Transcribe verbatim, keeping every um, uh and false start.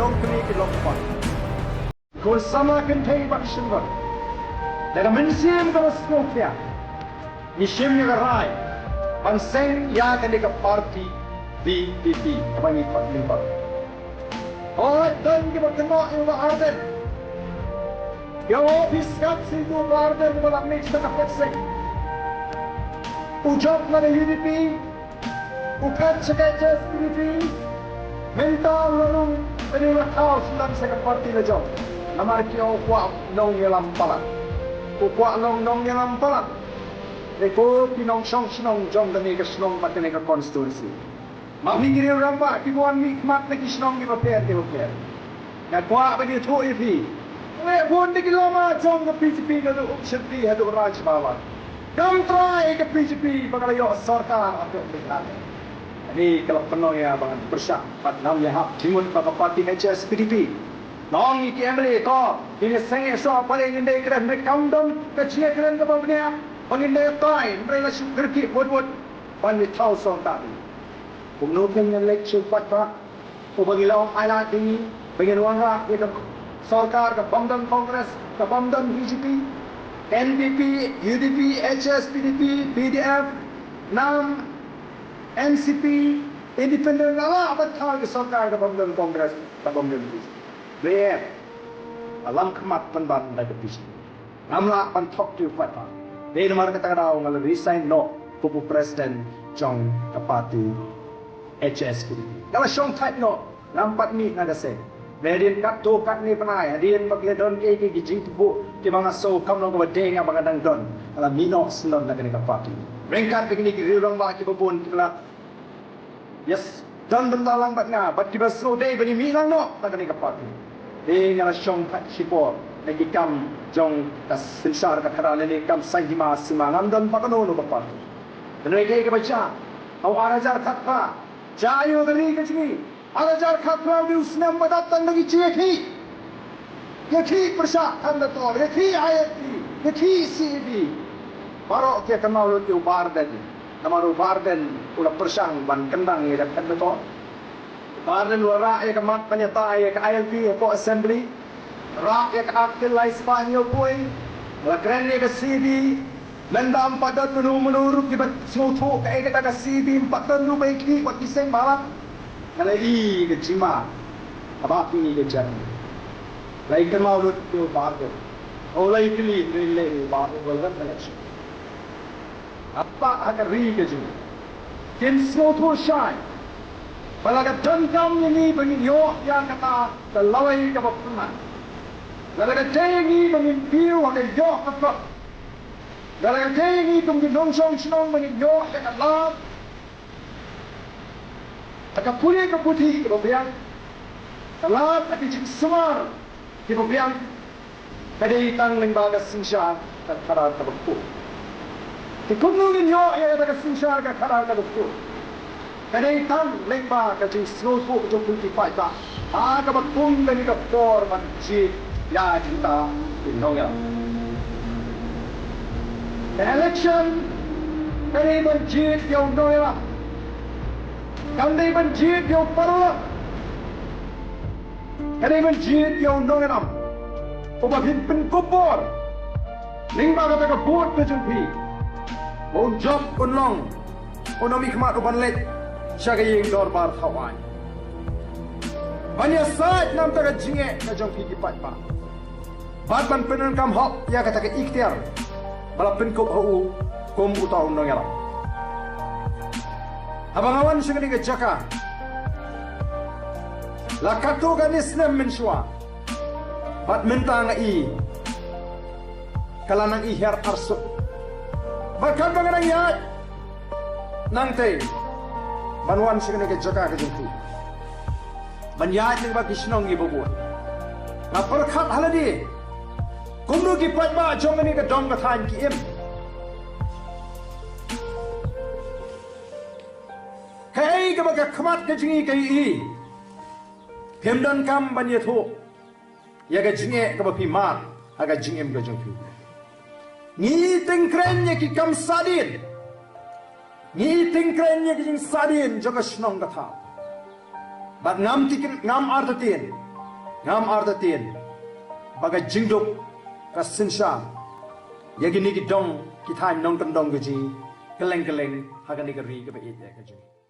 Long kmie ki long kpa. Ko samla kynthei bad shynrang, da ka mynsiem kaba sngewkhia, ngi shim ïa ka rai ban seng ïa kane ka party V P P kaba ngi pat ngi pat. Hooid, don kiba kynnoh ïa u Bah Ardent. Ïa u Bah Ardent, shisha u Bah Ardent ba la mih sha ka pyrthei. U jop na ka U D P, u phet sha ka H S P D P, mynta u la rung bad u la thaw sha ka party la jong. Namar ki ong u kwah nongïalam palat. U kwah long nongïalam palat. Te ko ki nongshong shnong jong kane ka shnong bad kane ka constituency. Ma phi ki riew rangbah kiba wan mihkhmat na ki shnong kiba pher kiba pher, nga kwah ban ïathuh ïa phi, leh bun da ki lama jong ka B J P naduh Umshyrti haduh Rajbhavan. Kam trai ka B J P ba ka la ïoh sorkar haduh mynta. Kane ka la pynlong ïa ba ngan pyrshah bad ngam ïahap jingmut ba ka party H S P D P. Nong ïa ki M L A to ngin ïa seng ïa soh, balei ngin dei kren, ne kam don ka jingkren kaba bniah ba ngin dei tai, hynrei la shu kyrkieh wut wut ban ïa thaw sorkar. Kumno phin ïa leit sha u paidbah uba ngi la ong ai lad ïa ngi ba ngin wanrah ïa ka sorkar kabym don Congress, kabym don B J P, N P P, U D P, H S P D P, P D F, nam, N C P, Independent, la lah ban thaw ïa ka sorkar kabym don Congress, kabym don B J P. Be, alam khmat pynban da ka B J P. Ngam lah ban thok ïa u paidbah. Dei namar kata ka daw nga la resign noh kum u president jong ka party H S P D P. Nga la shong thait noh, ngam pat mih na ka seng. Hadien katto katne bnai, hadien ba ki la don ki, ki, ki jingtbok kiba nga sngew kam long kaba dei nga ba nga dang don, nga la mih noh syndon na kane ka party. Ryngkat bad kine ki riew rangbah kiba bun kiba la Yes, don bynta lang bad nga, bad kiba sngewdei ban ïa mih lang noh na kane ka party. Te nga la shong pat shipor na ki kam jong ka synshar ka khadar lane kam saiñ hima sima, ngam don bad kano kano ka party. Kane kaei kaba jia, ha u ar hajar khatphra, jia ïa ka ri ka jong ngi. Ar hajar khatphra u dei u snem ba dap tang da ngi jia ïa ki Ïa ki pyrshah kham da tor, ïa ki I L P, ïa ki C A B. Baroh ki kynmaw lut ïa u Bah Ardent. Namar u Bah Ardent u la pyrshang ban kyndang ïa ka kham da tor. U Bah Ardent u la rah ïa ka mat ban ïatai ïa ka I L P hapoh Assembly. Rah ïa ka Act lai spah hynñiew phew. U la kren ïa ka C A B. Lymda ym pat don mano mano ruh kiba sngewthuh kaei kata ka C A B, ym pat don ruh ba ïa ki wat ki seng balang. Nga la ïohi ka jingma kaba phi ka jam. La ïa kynmaw lut ïa u Bah Ardent. U la ïa kylli ïa u Bah Ardent, u la ïa kylli. Haba ha ka ri ka jong ngi kin sngewthuh shai ba la ka donkam ïa ngi ba ngin ïoh ïa kata ka lawei kaba pynman. La ka dei ïa ngi ba ngin kiew ha ka ïoh ka kot. La ka dei ïa ngi kum ki nongshong shnong ba ngin ïoh ïa ka lad ha ka pule ka puthi kaba biang, ka lad ha ka jingsumar kaba biang, ka dei tang lyngba ka synshar ka khadar kaba khuid. Te kumno ngin ïoh ïa ka synshar ka khadar kaba khuid? Ka dei tang lyngba ka jingsngewthuh jong phi ki paidbah ha kaba kum kane ka por ban jied ïa kita ki nongïalam. Ka election ka dei ban jied ïa u nongïalam. Kam dei ban jied ïa u paralok. Ka dei ban jied ïa u nongïalam uba phin pynkup bor lyngba kata ka vote ka jong phi, ba un jop un long u nongmihkhmat uban leit sha ka ïing dorbar thaw aiñ ban ïasaid na ka bynta ka jingeh ka jong phi ki paidbah, bad ban pyndonkam hok ïa kata ka iktiar ba la pynkup ha u kum uta u nongïalam. Haba nga wan sha kane ka jaka la katto katne snem mynshuwa, bad mynta nga i ka la nang i hiar arsut. Bad katba nga nang ïaid nangtei ban wan sha kane ka jaka ka jong phi, ban ïaid lyngba ki shnong kiba bun, nga pyrkhat ha lade kumno ki paidbah jong kane ka dong ka thaiñ ki im. Kaei kaba ka khmat ka jong ngi ka ïohi, phim donkam ban ïathuh ïa ka jingeh kaba phi mad ha ka jingim ka jong phi. Ngi i tyngkrein ïa ki kam sahdien. Ngi i tyngkrein ïa ki jingsahdien jong ka shnong ka thaw. Bad ngam tikin, ngam artatien Ngam artatien ba ka jingduk ka synshar ïa kine ki dong ki thaiñ nongkyndong ka jong ngi kylleng kylleng ha kane ka ri kaba ïeit ka jong ngi.